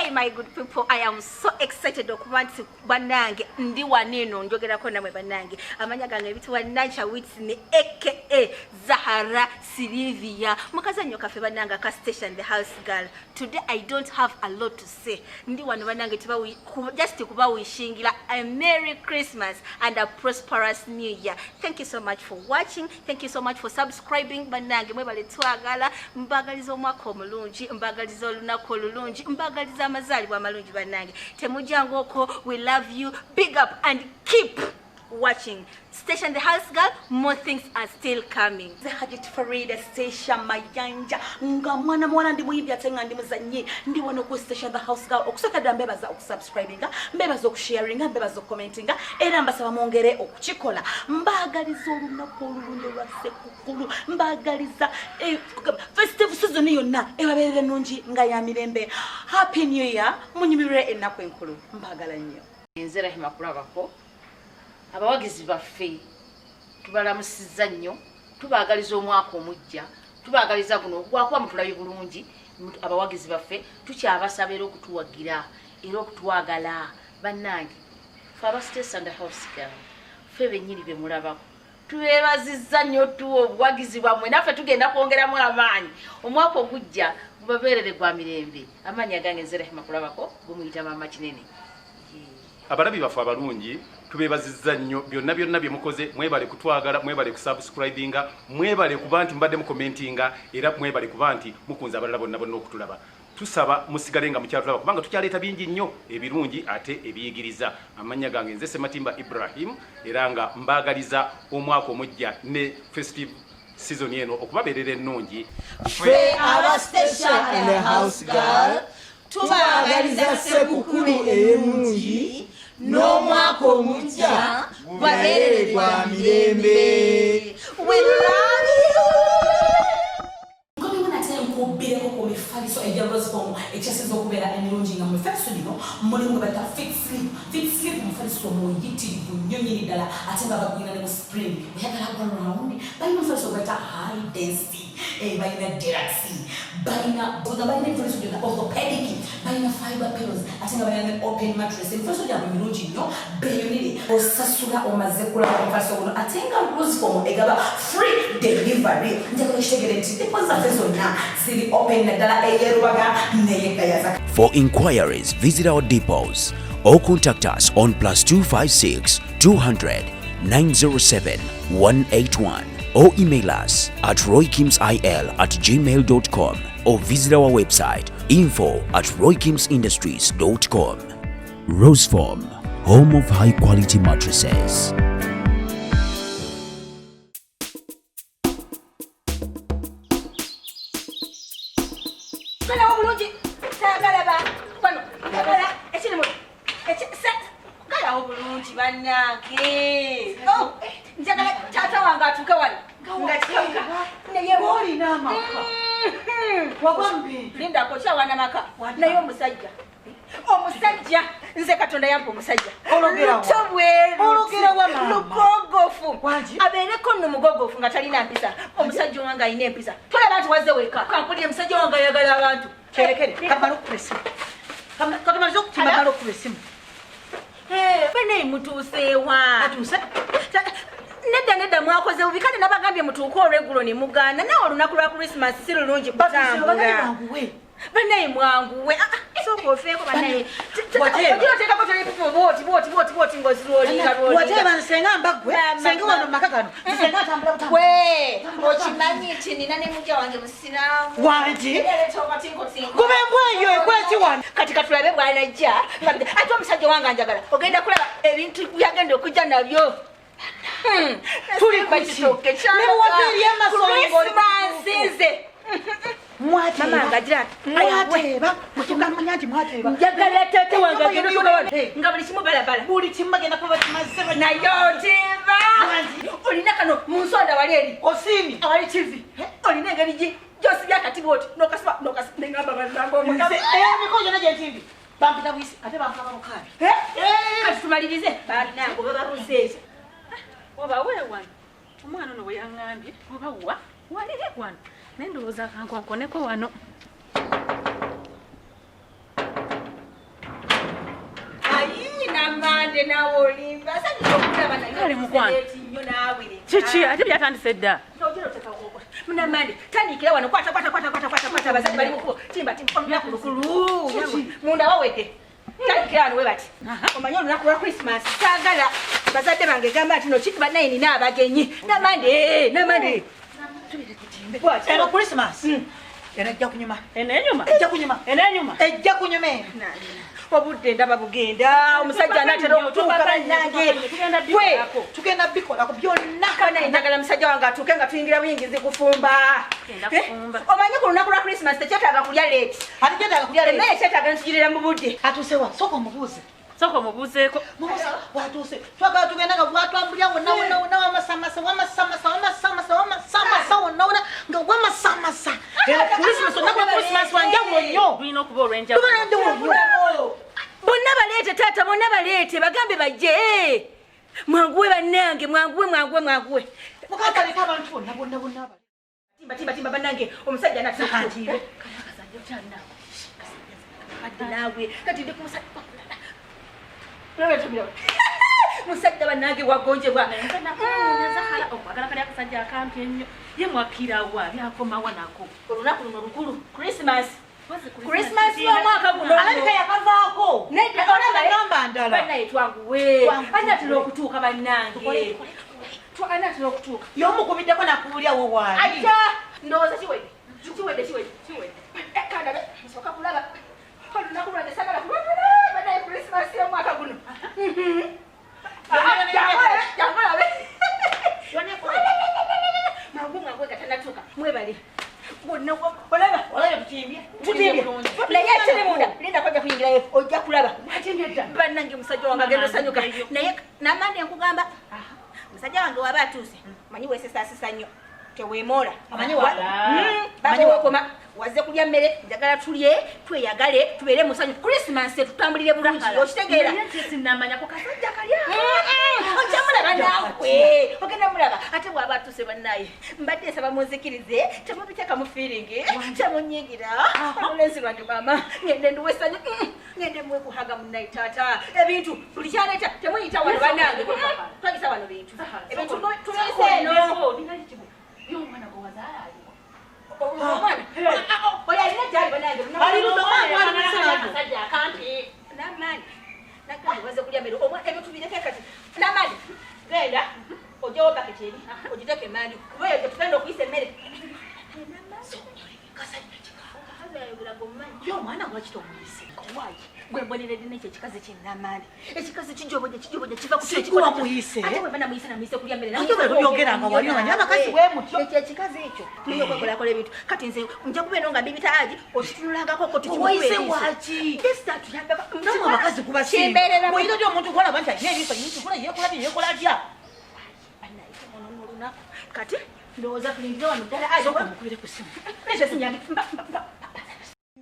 Hey my good people, I am so excited okuba nti bannange ndi wano eno njogerako namwe bannange. Amanya gange bitibwa Nacha Whitney aka Zahara Silivia. Mukazannyo kaffe bannange aka Station the House Girl. Today I don't have a lot to say. Ndi wano bannange just kubawishingira a Merry Christmas and a prosperous New Year. Thank you so much for watching. Thank you so much for subscribing. Bannange mwebale twagala, mbagaliza omwaka omulungi, mbagaliza olunaku olulungi, mbagaliza amazaalibwa amalungi bannange. Temujjangoko, we love you. Big up and keep watching Station the House Girl. More things are still coming. Nze Hajat Farida Station Mayanja, nga mwana mwana ndi muyimbi ate nga ndi muzannyi, ndi wano ku Station the House Girl. Okusooka ddala mbebaza okusubscribinga, mbebaza okusharinga, mbebaza okucommentinga, era mbasaba mwongere okukikola. Mbaagaliza olunaku olulungi olwa Ssekukulu, mbaagaliza festive season yonna ebabeerere nnungi nga ya mirembe. Happy New Year, munyumirwe ennaku enkulu, mbaagala nnyo. Nze Rahima Kulabako. Abawagizi baffe tubalamusizza nnyo, tubaagaliza omwaka omujja, tubaagaliza guno gwakuba mutulabye bulungi. Abawagizi baffe tukyabasaba era okutuwagira era okutwagala. Bannange ffe aba Station the House Girl, ffe bennyini be mulabako, tubeebazizza nnyo tuwa obuwagizi bwammwe, naffe tugenda kwongeramu amaanyi. Omwaka ogujja gubabeerere gwa mirembe. Amaanyi agange nze Rahima Kulabako, gumuyita Maama Kinene. Abalabi baffe abalungi tubeebazizza nnyo byonna byonna bye mukoze. Mwebale kutwagala, mwebale kusubscribinga, mwebale kuba nti mubadde mukomentinga, era mwebale kuba nti mukunze abalala bonna bonna okutulaba. Tusaba musigale nga mukyatulaba kubanga tukyaleeta bingi nnyo ebirungi ate ebiyigiriza. Amannya gange nze Sematimba Ibrahim, era nga mbaagaliza omwaka omujja ne festive season eno okubabeerera ennungi. Ffe aba Station and the House Girl tubaagaliza Ssekukulu ennungi n'omwaka omujja gubabeerere gwa mirembe. We love you. Nkomyewo nate nkubbireko ku mifaliso egya Rosefoam ekyasinze okubeera emirungi, nga mu mifaliso gino mulimu gwe bayita Fit Sleep. Fit Sleep mufaliso muyitirivu nnyo nnyini ddala, ate nga bagulina ne mu spring. Oyagala gwa round, balina omufaliso gwe bayita high density, balina deluxe, balina emifaliso gyonna, orthopedic, balina fiber pillows, ate nga balina ne open mattress. Emifaliso gyabwe mirungi nnyo, beeyonere osasula omaze kulaba omufaliso guno, ate nga Rosefoam egaba free delivery. Njagala okitegere nti depo zaffe zonna ziri open, naddala ey'eRubaga n'ey'eGayaza. For inquiries, visit our depots or contact us on +256 200 907 181 or email us at roykimsil@gmail.com or visit our website info@roykimsindustries.com. Rosefoam, home of high quality mattresses. Galawo bulungi, saagala ba wano, njagala ekiri mu galawo bulungi bannange. Oh, njagala taata wange atuuke wano nga kikamuka naye. Olina amaka? Wagwa mu bintu? Lindako, kyawana maka, naye omusajja, omusajja nze Katonda yampa omusajja. Ologera wa? Luto bweru. Ologera wa, maama? Lugogofu. Wangi? Abeereko nno mugogofu nga talina mpisa. Omusajja owange alina empisa, tolaba nti wazze weka kampulire. Musajja wange ayagala abantu. Kyerekere kamala okukuba essimu, katumalize okutimba, mala okukuba essimu. Bene mutuuseewa? Atuuse. Nedda nedda, mwakoze bubi. Kale nabagambye mutuuke olweggulo ne mugaana. Nawe olunaku lwa Christmas si lulungi Batuuse, bagende. kutambula. Banguwe. Banaye mwanguwe. Ah, ah, sooka ofeeko banaye. Wateeba. Ogira oteekako tolepipo bwoti bwoti bwoti bwoti ng'ozirwolinga. Wateeba, senga mbaggwe, senga wano mu maka gano senga atambula butambula. We okimanyi nti nina ne mujja wange musiraamu? Wangi? Era aleeta okatinkotinko. Gube embwa eyo ekweki wano. Kati katulabe bwanajja. Ate omusajja wange anjagala, ogenda kulaba ebintu byagenda okujja nabyo. Tuli ku ki? Kitooke. Ne muwava eri amasongo, oli ku Christmas nze. Mwateeba. Mama nga agira ati, Mwateeba, mukigamanya nti mwateeba. Njagala taata wange agende Nyumba okuba wano Hey. nga buli kimu balabala. Buli kimu bagenda kuba bakimaze. Naye otimba olina kano mu nsonda wali eri Osiimi. awali TV, olina engeri gyosibya akati bwoti nokasiba nokasiba nengamba bannange omukazi. Emikolo gyonna gyentimbi bampita bwisi, ate bankaba bukaabi. Kati tumalirize bannange oba babuze ekyo. Oba weewano omwana ono bwe yaŋŋambye oba wa walire wano, naye ndowooza kankonkoneko wano. Namande naawe olimba. Asanyuka okulaba naye. Kale mukwano. Nnyo naawe. Kiki ate byatandise dda? Munamande tandikira wano kwata kwata kwata kwata kwata kwata abazadde bali mukubo timba timba olunaku lukulu munda wawedde tandikira wano we bati omanyi olunaku lwa Christmas saagala bazadde bange gamba nti no kitu bannaye nina abagenyi Namande Namande Eno Christmas eno ejja kunyuma Eno enyuma ejja kunyuma Eno enyuma ejja kunyuma eno obudde ndaba bugenda omusajja anaatera okutuuka bannange gwe tugenda bikolako byonna kana njagala musajja wange atuuke nga tuyingira buyingizi kufumba. Omanyi ku lunaku lwa Christmas tekyetaaga kulya late. Ate kyetaaga kulya late. Emmere kyetaaga ntugirira mu budde. Atuuse wa? Sooka omubuuze. Sooka omubuuzeeko. Mubuuze watuuse. Twagala tugenda nga bwatwambulira wonna wonna wonna wamasamasa wamasamasa wamasamasa wamasamasa wonna wonna nga wamasamasa. Eno Christmas olunaku lwa Christmas wanjawulo nnyo. Lulina okuba olw'enjawulo. Luba lwanjawulo nnyo. Bonna baleete taata bonna baleete bagambe bajje. Mwanguwe bannange mwanguwe mwanguwe mwanguwe. Mukataleka abantu bonna bonna bonna. Timba timba timba bannange omusajja anatuuka. Kadde naawe kati ndi ku musajja. Musajja bannange wagonjebwa. Okwagala kali akasajja akampi ennyo ye mwakirawa byakomawa nako. Olunaku luno lukulu Christmas. Christmas y'omwaka guno. Alabika yakavaako. Nedda olaba namba ndala. Bannaye twanguwe. Anaatera okutuuka bannange. Anaatera okutuuka. Y'omukubiddeko nakuwulira wo waali. Ajja ndowooza kiwedde. Kiwedde kiwedde kiwedde. Kanda nsooka kulaba. Olunaku lwange saagala kulwatula bannaye Christmas y'omwaka guno. Jangu olabe. Mangu mangu gatanatuuka. Mwebale. Bonna olaba olaba tutimbye tutimbye naye akiri munda linda kojja kuyingirayo ojja kulaba bannange musajja wange agenda osanyuka naye Namande nkugamba musajja wange waba atuuse manyi weesesaasisa nnyo teweemoola babaokoma wazze kulya mmere njagala tulye tweyagale tubeere musanyu Christmas tutambulire bulungi okitegeera ojja mulaba naawe ogenda mulaba ate bw'aba atuuse bannaye mbadde nsaba munzikirize temubiteeka mu feeling temunyingira olulenzi lwange maama ngende nduwe essanyu ngende muwe kuhaga munnaye taata ebintu buli kyaleeta temuyita wano bannange twagisa wano bintu ebintu tulese eno omwana oyo alina gyali bannange Namani nagambe waze kulya mmere ebintu bireke kati Namani genda ojjewo baketi eri ogiteeke emmanju kuba eyo gye tugenda okuyisa emmere. Yo omwana lwaki tomuyise? Gwe mboneredde n'ekyo ekikazi kye Namande ekikazi kijoboja kijoboja kiva ku Sikuwa muyise. Ate bwe mba namuyise namuyise kulya mmere. Ate bwe byogeranga wali omanyi abakazi bwe mutyo. Ekyo ekikazi ekyo tulina okwekolakola ebintu kati nze nja kuba eno nga mbibita agi okitunulangako ko Omuyise waki? Namwe abakazi kubasinga. Kimbeerera Bw'oyita otya omuntu gw'olaba nti alina eriiso lingi kola yeekola bye yeekola atya? Olunaku kati ndowooza tulindire wano ddala agi Sooka omukubire ku ssimu. Ekyo sinyange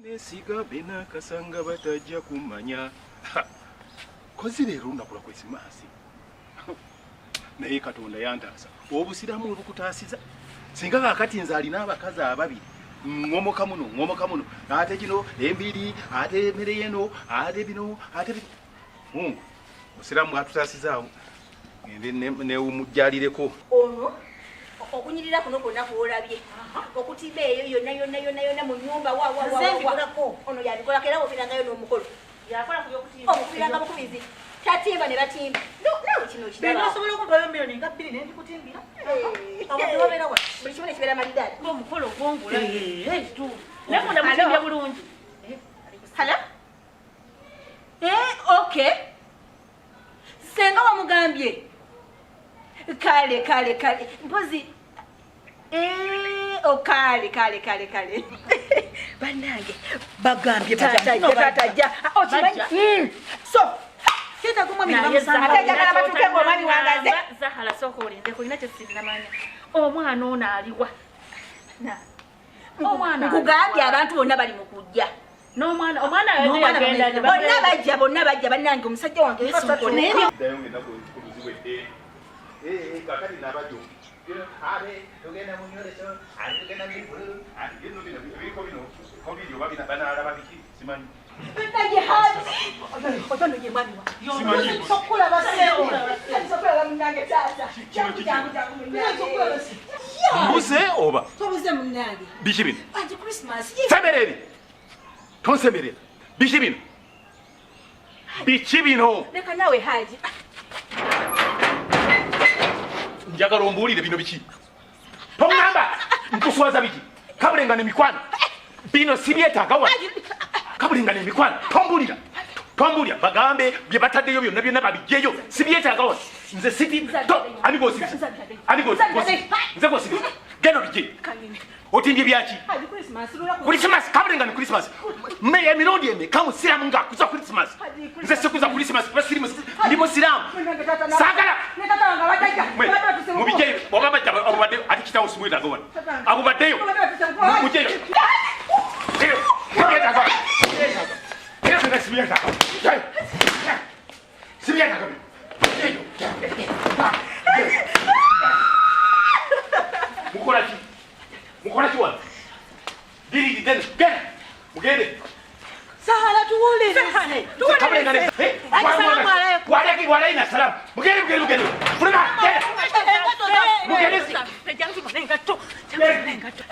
Nesiga benakasanga batajja kumanya. Kozi leero olunaku lwa Krisimaasi. Naye Katonda yantaasa. Obusiraamu bwe bukutaasiza. Singa kaakati nze alina abakazi ababiri ŋŋomoka muno ŋŋomoka muno ate kino embiri ate emmere yeno ate bino ate bino. Mungu obusiraamu bwatutaasizaawo ngende newumujjalireko. Ono okunyirira kuno kwonna kw'olabye okutimba eyo yonna yonna yonna yonna mu nnyumba wa wa wa Nze wa mbikolako. ono yabikolako era wofirangayo n'omukolo Yakola ku by'okutimba. Omukubiranga bukubizi tatimba ne batimba naawe kino Bino kiraba osobola okumpayo miliyoni nga 2 ne ndikutimbira. Abantu babeera wa? Buli kimu nekibeera malidaadi. Omukolo gwongula. Naye munda mutimbye bulungi. Hala? Okay. Senga wamugambye. Kale kale kale. Mpozi oh kale kale kale kale. Bannange Bagambye tata bajja. tata ja. Okimanyi? So Kyetaaga omwami ne Naye bamusanga. Ate njagala batuuke ng'omwami wange azze. Zahala sooka olindeko olina kye sinnamanya. Omwana ono aliwa? Omwana Nkugambye abantu bonna bali mu kujja. N'omwana omwana N'omwana yagenda bamuyise. Bonna bajja bonna bajja bannange omusajja wange Yesu nkole. Ddayo ng'ennaku enkulu ziwedde. Kaakati nabajo. Ate tugenda mu myoleso, ate tugenda mu bivvulu, ate bino bino ebiriko bino covid oba banaalaba biki simanyi. Bannange haji. Otono ye mwami wa. Simanyi. Sokulaba ssebo. Sokulaba munnange taata. Jangu jangu jangu munnange. Mbuze oba? Tobuze munnange. Biki bino? Anti Christmas. Semera eri. Tonsemerera. Biki bino? Biki bino? Leka naawe Haji. Njagala ombuulire bino biki? Toŋŋamba nkuswaza biki? Kabulengana emikwano. Bino sibyetaaga wano. Kabulengana emikwano. Tombuulira. Tombuulira. Bagambe bye bataddeyo byonna byonna babiggyeyo. Sibyetaaga wano. Nze siti. Ani gw'osibisa? Ani gw'osibisa? Nze gw'osibisa. Genda obigye. Otimbye byaki? Christmas, kabulengana Christmas. Me emirundi emeka musiraamu ng'akuza Christmas. Nze sikuza Christmas kuba siri ndi musiraamu. Saagala. Mubijjeyo oba bajja abubaddeyo ate kitaawo simwetaaga wano. Abubaddeyo. Mujjeyo. Sibyetaaga. Era sibyetaaga. Sibyetaaga. Mukola ki? Mukola ki wano? Diri genda. Genda. Mugende. Sahara tuwulire. Walaina salamu. Mugende mugende mugende. Fuluma genda. Mugende.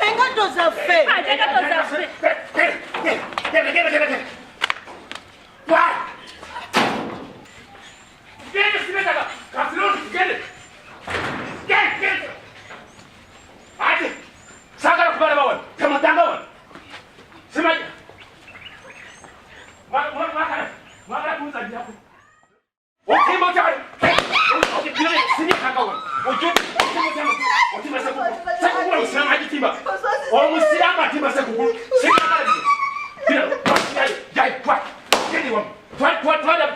Engatto zaffe. Engatto zaffe. Genda genda genda genda. Genda simetaka. Kasiloni genda. Genda genda. Ate. Sagala kubala wano. Temutanga wano. Simanyi. Mwakala kunzanyirako. Otimba otya? Sinyetaaga wano. Otimba sekukulu. Sekukulu omusiraamu agitimba. Omusiraamu atimba sekukulu. Sinyagala bino. Bino. Jai twa. Genda wamu. Twa twa twa.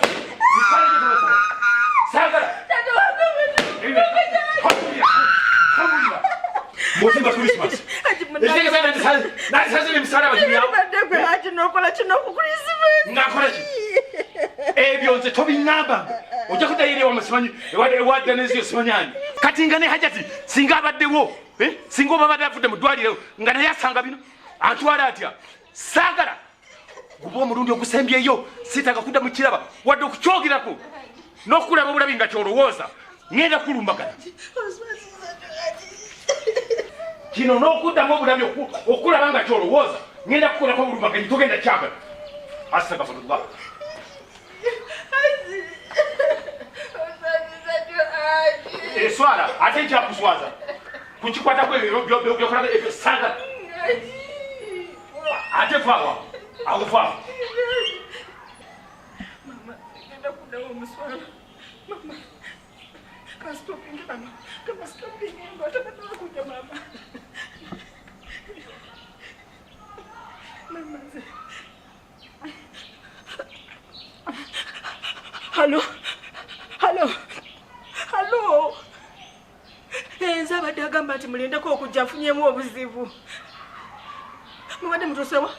Sagala. Mutimba Christmas. Ekitegeeza nandisazire emisaalaba gimyawo. Haji n'okola kino ku Christmas. Ngakola ki? Ebyo nze tobiŋŋamba. Ojja kuddayo eri ewammwe simanyi ewa Danezi simanyi ani. Kati nga ne Hajati singa abaddewo, singa oba abadde avudde mu ddwaliro nga naye asanga bino, antwala atya? Saagala. Guba omulundi ogusembyeyo, siitaaga kudda mu kiraba wadde okukyogerako n'okulaba obulabi nga ky'olowooza. Ŋŋenda kulumbagana. Kino n'okuddamu obulabi okulaba nga ky'olowooza, ŋŋenda kukolako obulumbaganyi togenda kyagala. Astagfirullah. Eswala ate nkyakuswaza kukikwatako ebyo byokola ebyo saagala. Ate faawa awo faawa. Mama, ngenda kuddawo omuswala. Mama, kansitopinge mama, kansitopinge ng'otabatala kujja mama. Mama nze. Halo, halo, halo. Nze abadde agamba nti mulindeko okujja nfunyemu obuzibu. Mubadde mutuusewa?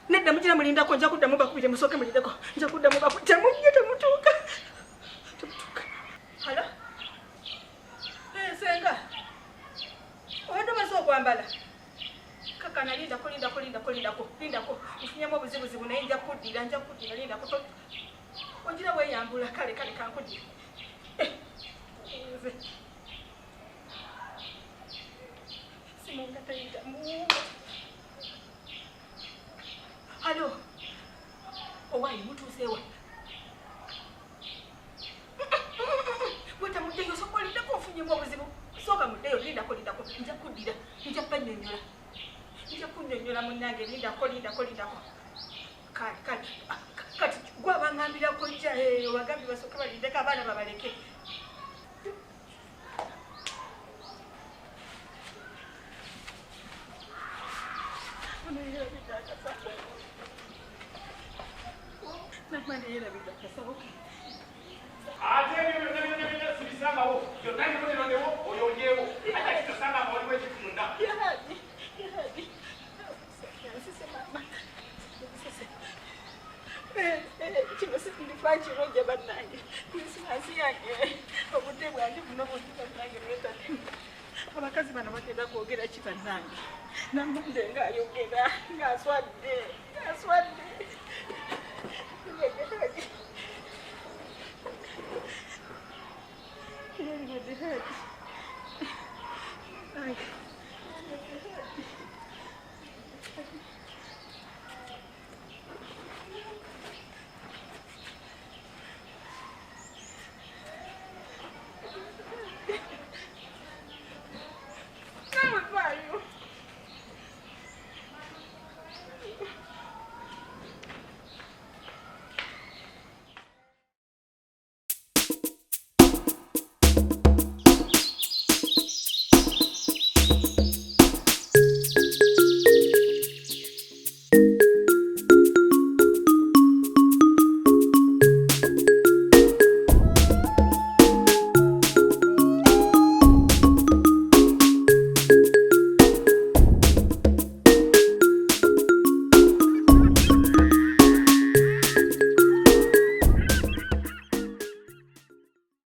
Nedda mugira mulindako nja kuddamu bakubire musooke mulindeko. Nja kuddamu bakubire temujja temutuuka. Temutuuka. Halo? Senga. Obadde omaze okwambala? Kakana lindako lindako lindako lindako lindako. Nfunyemu obuzibuzibu naye nja kuddira lindako. Ongira weeyambula kale kale kankuddire. Nze. Simunga tayitamu. Halo. Owayi mutuusewa. Bweta muddeyo sooka olindeko nfunyemu obuzibu. Sooka muddeyo lindako lindako. Nja kuddira. Nja bannyonnyola. Nja kunnyonnyola munnange lindako lindako lindako. Kale kale. Kati gwe abangambirako nja obagambye basooke balindeko abaana babaleke. Ate ebyo byonna byonna byonna sibisangawo. Byonna bikuterondewo oyongeewo. Ate kitosanga nga waliwo ekintu kyonna. Kino sindifa kirojja bannange. Krisimansi yange obudde bwange buno bungi bannange lwetadde. Abakazi bano bagenda kwogera ki bannange? Namunde ng'ayogera ng'aswadde ng'aswadde.